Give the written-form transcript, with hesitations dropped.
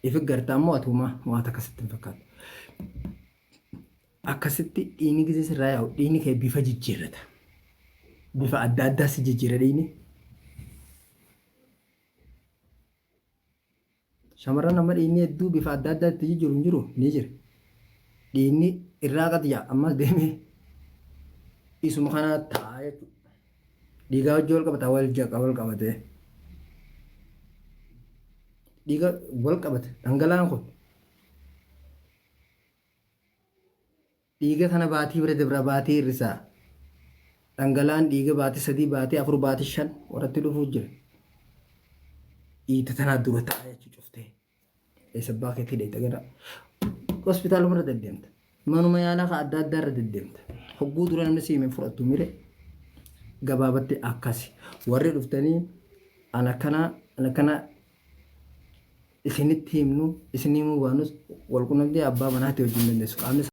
Ifi gartaa immoo atumaa waan akkasitti hin fakkaatu. Akkasitti dhiigni gisee sirraa yaa'u dhiigni kee bifa jijjiirrata. Bifa adda addaa si jijjiira dhiigni. Shamarran amma dhiigni hedduu bifa adda addaa itti jijjiiru hin jiru ni jira. Dhiigni irraa qad yaa'a ammas deemee isuma kanaa ta'a jechuudha. Dhiigaa wajjin wal qabata wal jaqa wal qabatee. Dhiiga wal qabate dhangala'aan kun Dhiiga kana baatii bira dabra baatii hir'isa. Dhangala'aan dhiiga baatii 3, baatii 4, baatii 5 warratti dhufuu jira. Dhiita tanaa dura ta'a jechuu cuftee. Eessa abbaa keetii dheeyxa gara hospitaaluma irra deddeemta. Manuma yaalaa ka adda addaa irra deddeemta. Hogguu dura namni si hime fudhattu mire gabaabatti akkasi. Warri dhuftanii ana kana ana kana isinitti himnu isin himuu baanus walqunnamtii abbaa manaatii wajjin dandeessu. Qaamni